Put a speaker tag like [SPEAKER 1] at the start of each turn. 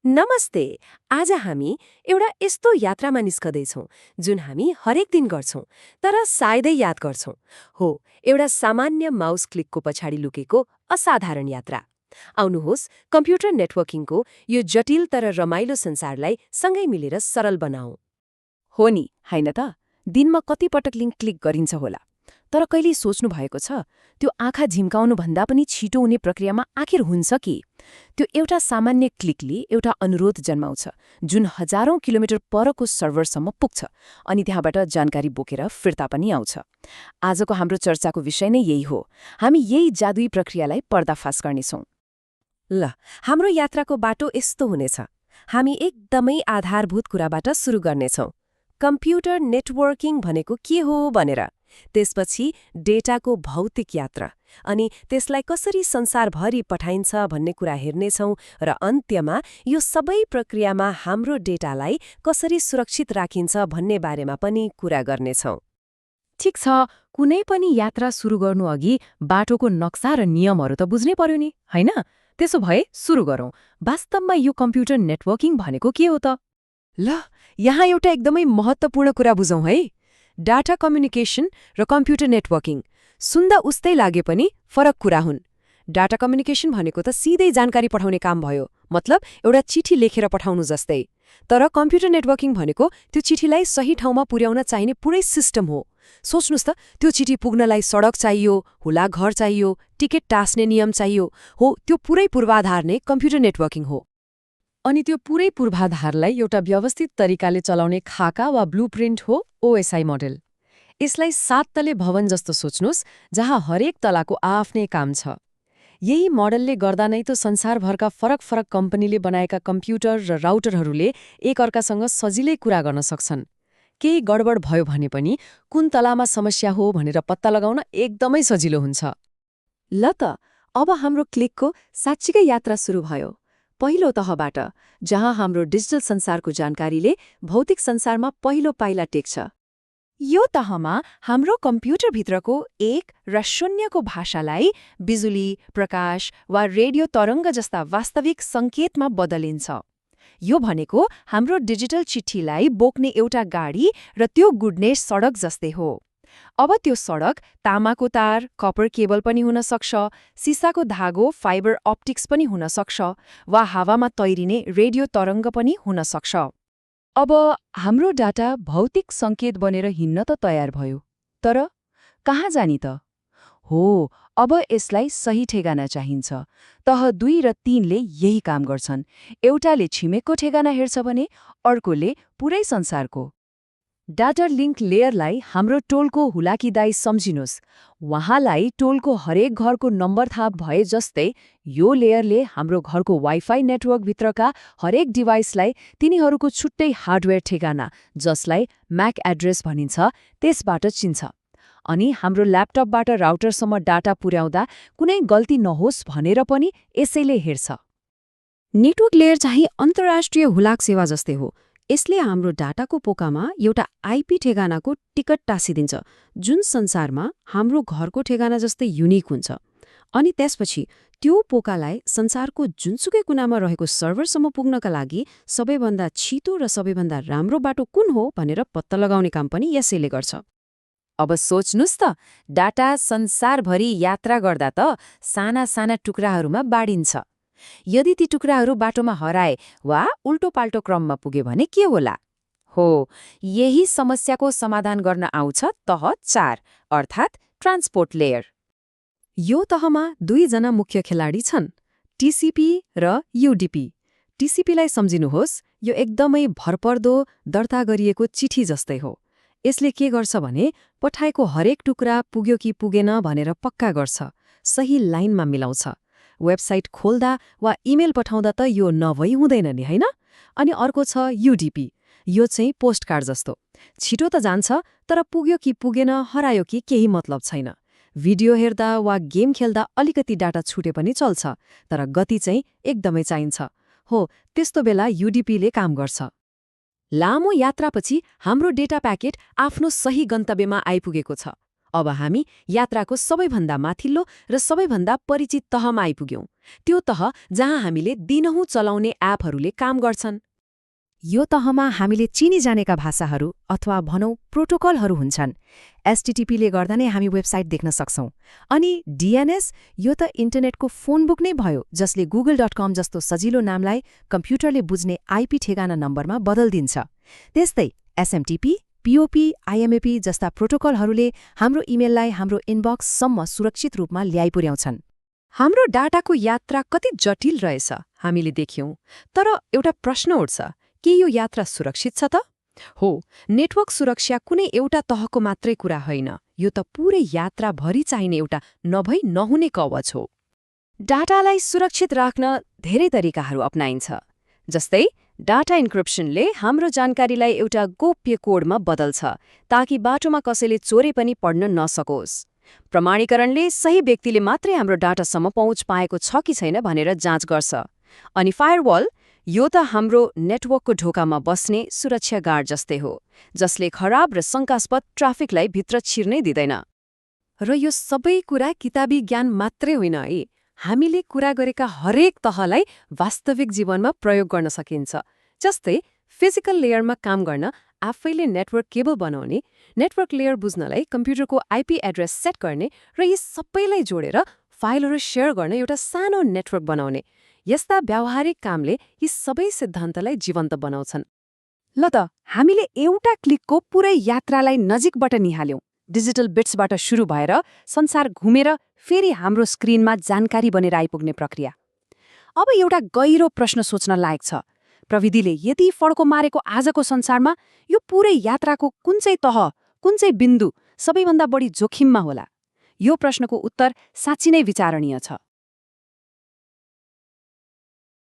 [SPEAKER 1] नमस्ते। आज हामी एउटा यस्तो यात्रामा निस्कदैछौँ जुन हामी हरेक दिन गर्छौँ तर सायदै याद गर्छौँ। हो, एउटा सामान्य माउस क्लिकको पछाडि लुकेको असाधारण यात्रा। आउनुहोस्, कम्प्युटर नेटवर्किङको यो जटिल तर रमाइलो संसारलाई सँगै मिलेर सरल बनाऊ।
[SPEAKER 2] हो नि, होइन त? दिनमा कति पटक लिङ्क क्लिक गरिन्छ होला? तर कहिले सोच्नु भएको छ त्यो आँखा झिम्काउनुभन्दा पनि छिटो हुने प्रक्रियामा आखिर हुन्छ कि? त्यो एउटा सामान्य क्लिकले एउटा अनुरोध जन्माउँछ जुन हजारौं किलोमिटर परको सर्भरसम्म पुग्छ अनि त्यहाँबाट जानकारी बोकेर फिर्ता पनि आउँछ। आजको हाम्रो चर्चाको विषय नै यही हो। हामी यही जादुई प्रक्रियालाई पर्दाफास गर्नेछौँ।
[SPEAKER 1] ल, हाम्रो यात्राको बाटो यस्तो हुनेछ। हामी एकदमै आधारभूत कुराबाट सुरु गर्नेछौँ। कम्प्युटर नेटवर्किङ भनेको के हो भनेर, त्यसपछि डेटाको भौतिक यात्रा, अनि त्यसलाई कसरी संसारभरि पठाइन्छ भन्ने कुरा हेर्नेछौँ र अन्त्यमा यो सबै प्रक्रियामा हाम्रो डेटालाई कसरी सुरक्षित राखिन्छ भन्ने बारेमा पनि कुरा गर्नेछौँ।
[SPEAKER 2] ठिक छ, कुनै पनि यात्रा सुरु गर्नुअघि बाटोको नक्सा र नियमहरू त बुझ्नै पर्यो नि, होइन? त्यसो भए सुरु गरौँ। वास्तवमा यो कम्प्युटर नेटवर्किङ भनेको के हो त?
[SPEAKER 1] ल, यहाँ एउटा एकदमै महत्त्वपूर्ण कुरा बुझौँ है। डाटा कम्युनिकेसन र कम्प्युटर नेटवर्किङ सुन्दा उस्तै लागे पनि फरक कुरा हुन्। डाटा कम्युनिकेसन भनेको त सिधै जानकारी पठाउने काम भयो, मतलब एउटा चिठी लेखेर पठाउनु जस्तै। तर कम्प्युटर नेटवर्किङ भनेको त्यो चिठीलाई सही ठाउँमा पुर्याउन चाहिने पुरै सिस्टम हो। सोच्नुस् त, त्यो चिठी पुग्नलाई सडक चाहियो, हुलाघर चाहियो, टिकट टाँस्ने नियम चाहियो। हो, त्यो पुरै पूर्वाधार नै कम्प्युटर नेटवर्किङ हो।
[SPEAKER 2] अनि त्यो पुरै पूर्वाधारलाई एउटा व्यवस्थित तरिकाले चलाउने खाका वा ब्लुप्रिन्ट हो ओएसआई मोडेल। यसलाई 7 तले भवन जस्तो सोच्नुस्, जहाँ हरेक तलाको आफ्नै काम छ। यही मोडलले गर्दा नै त संसारभरका फरक फरक कम्पनीले बनाएका कम्प्युटर र राउटरहरूले एकअर्कासँग सजिलै कुरा गर्न सक्छन्। केही गडबड भयो भने पनि कुन तलामा समस्या हो भनेर पत्ता लगाउन एकदमै सजिलो हुन्छ।
[SPEAKER 3] ल त, अब हाम्रो क्लिकको साँच्चीकै यात्रा सुरु भयो। पहिलो तहबाट, जहाँ हाम्रो डिजिटल संसारको जानकारीले भौतिक संसारमा पहिलो पाइला टेक्छ।
[SPEAKER 2] यो तहमा हाम्रो कम्प्युटरभित्रको 1 र 0 को भाषालाई बिजुली, प्रकाश वा रेडियो तरङ्ग जस्ता वास्तविक सङ्केतमा बदलिन्छ। यो भनेको हाम्रो डिजिटल चिठीलाई बोक्ने एउटा गाडी र त्यो गुड्ने सडक जस्तै हो। अब त्यो सडक तामाको तार, कपर केबल पनि हुन सक्छ, सिसाको धागो, फाइबर अप्टिक्स पनि हुन सक्छ, वा हावामा तैरिने रेडियो तरङ्ग पनि हुन सक्छ।
[SPEAKER 3] अब हाम्रो डाटा भौतिक सङ्केत बनेर हिँड्न त तयार भयो, तर कहाँ जाने त? हो, अब यसलाई सही ठेगाना चाहिन्छ। तह 2 र 3 ले यही काम गर्छन्। एउटाले छिमेकको ठेगाना हेर्छ भने अर्कोले पुरै संसारको। डाटा लिङ्क लेयरलाई हाम्रो टोलको हुलाकी दाइ सम्झिनुस्। उहाँलाई टोलको हरेक घरको नम्बर थाहा भए जस्तै यो लेयरले हाम्रो घरको वाइफाई नेटवर्कभित्रका हरेक डिभाइसलाई तिनीहरूको छुट्टै हार्डवेयर ठेगाना, जसलाई म्याक एड्रेस भनिन्छ, त्यसबाट चिन्छ। अनि हाम्रो ल्यापटपबाट राउटरसम्म डाटा पुर्याउँदा कुनै गल्ती नहोस् भनेर पनि यसैले हेर्छ।
[SPEAKER 1] नेटवर्क लेयर चाहिँ अन्तर्राष्ट्रिय हुलाक सेवा जस्तै हो। यसले हाम्रो डाटाको पोकामा एउटा आइपी ठेगानाको टिकट टाँसिदिन्छ, जुन संसारमा हाम्रो घरको ठेगाना जस्तै युनिक हुन्छ। अनि त्यसपछि त्यो पोकालाई संसारको जुनसुकै कुनामा रहेको सर्भरसम्म पुग्नका लागि सबैभन्दा छिटो र सबैभन्दा राम्रो बाटो कुन हो भनेर पत्ता लगाउने काम पनि यसैले गर्छ।
[SPEAKER 2] अब सोच्नुस् त, डाटा संसारभरि यात्रा गर्दा त साना साना टुक्राहरूमा बाडिन्छ। यदि ती टुक्राहरू बाटोमा हराए वा उल्टोपाल्टो क्रममा पुगे भने के होला? हो, यही समस्याको समाधान गर्न आउँछ तह 4, अर्थात् ट्रान्सपोर्ट लेयर।
[SPEAKER 1] यो तहमा 2 जना मुख्य खेलाडी छन्, टिसिपी र युडिपी। टिसिपीलाई सम्झिनुहोस्, यो एकदमै भरपर्दो दर्ता गरिएको चिठी जस्तै हो। यसले के गर्छ भने पठाएको हरेक टुक्रा पुग्यो कि पुगेन भनेर पक्का गर्छ, सही लाइनमा मिलाउँछ। वेबसाइट खोल्दा वा इमेल पठाउँदा त यो नभई हुँदैन नि, होइन? अनि अर्को छ युडिपी। यो चाहिँ पोस्टकार्ड जस्तो। छिटो त जान्छ, तर पुग्यो कि पुगेन, हरायो कि केही मतलब छैन। भिडियो हेर्दा वा गेम खेल्दा अलिकति डाटा छुटे पनि चल्छ, तर गति चाहिँ एकदमै चाहिन्छ। हो, त्यस्तो बेला युडिपीले काम गर्छ। लामो यात्रापछि हाम्रो डेटा प्याकेट आफ्नो सही गन्तव्यमा आइपुगेको छ। अब हामी यात्राको सबैभन्दा माथिल्लो र सबैभन्दा परिचित तहमा आइपुग्यौं। त्यो तह जहाँ हामीले दिनहुँ चलाउने एपहरूले काम गर्छन्।
[SPEAKER 2] यो तहमा हामीले चिनी जानेका भाषाहरू अथवा भनौँ प्रोटोकलहरू हुन्छन्। एचटीटीपीले गर्दा नै हामी वेबसाइट देख्न सक्छौं। अनि डीएनएस, यो त इन्टरनेटको फोन बुक नै भयो, जसले google.com जस्तो सजिलो नामलाई कम्प्युटरले बुझ्ने आईपी ठेगाना नम्बरमा बदल्दिन्छ। त्यस्तै एसएमटीपी, पीओपी, आईएमएपी जस्ता प्रोटोकलहरूले हाम्रो इमेललाई हाम्रो इनबक्ससम्म सुरक्षित रूपमा ल्याइपुर्याउँछन्।
[SPEAKER 1] हाम्रो डाटाको यात्रा कति जटिल रहेछ हामीले देख्यौं। तर एउटा प्रश्न उठ्छ, के यो यात्रा सुरक्षित छ त? हो, नेटवर्क सुरक्षा कुनै एउटा तहको मात्रै कुरा होइन, यो त पूरै यात्राभरि चाहिने एउटा नभई नहुने कवच हो।
[SPEAKER 2] डाटालाई सुरक्षित राख्न धेरै तरिकाहरू अपनाइन्छ। जस्तै डाटा इन्क्रिप्सनले हाम्रो जानकारीलाई एउटा गोप्य कोडमा बदल्छ, ताकि बाटोमा कसैले चोरे पनि पढ्न नसकोस्। प्रमाणीकरणले सही व्यक्तिले मात्रै हाम्रो डाटासम्म पहुँच पाएको छ कि छैन भनेर जाँच गर्छ। अनि फायरवल, यो त हाम्रो नेटवर्कको ढोकामा बस्ने सुरक्षा गार्ड जस्तै हो, जसले खराब र शङ्कास्पद ट्राफिकलाई भित्र छिर्नै दिँदैन।
[SPEAKER 1] र यो सबै कुरा किताबी ज्ञान मात्रै होइन है। हामीले कुरा गरेका हरेक तहलाई वास्तविक जीवनमा प्रयोग गर्न सकिन्छ। जस्तै फिजिकल लेयरमा काम गर्न आफैले नेटवर्क केबल बनाउने, नेटवर्क लेयर बुझ्नलाई कम्प्युटरको आईपी एड्रेस सेट गर्ने र यी सबैलाई जोडेर फाइलहरू शेयर गर्न एउटा सानो नेटवर्क बनाउने। यस्ता व्यावहारिक कामले यी सबै सिद्धान्तलाई जीवन्त बनाउँछन्।
[SPEAKER 2] ल त हामीले एउटा क्लिकको पुरै यात्रालाई नजिकबाट निहाल्यौं। डिजिटल बिट्सबाट सुरु भएर संसार घुमेर फेरि हाम्रो स्क्रिनमा जानकारी बनेर आइपुग्ने प्रक्रिया। अब एउटा गहिरो प्रश्न सोच्न लायक छ। प्रविधिले यति फड्को मारेको आजको संसारमा यो पुरै यात्राको कुन चाहिँ तह, कुन चाहिँ बिन्दु सबैभन्दा बढी जोखिममा होला? यो प्रश्नको उत्तर साँच्चै नै विचारणीय छ।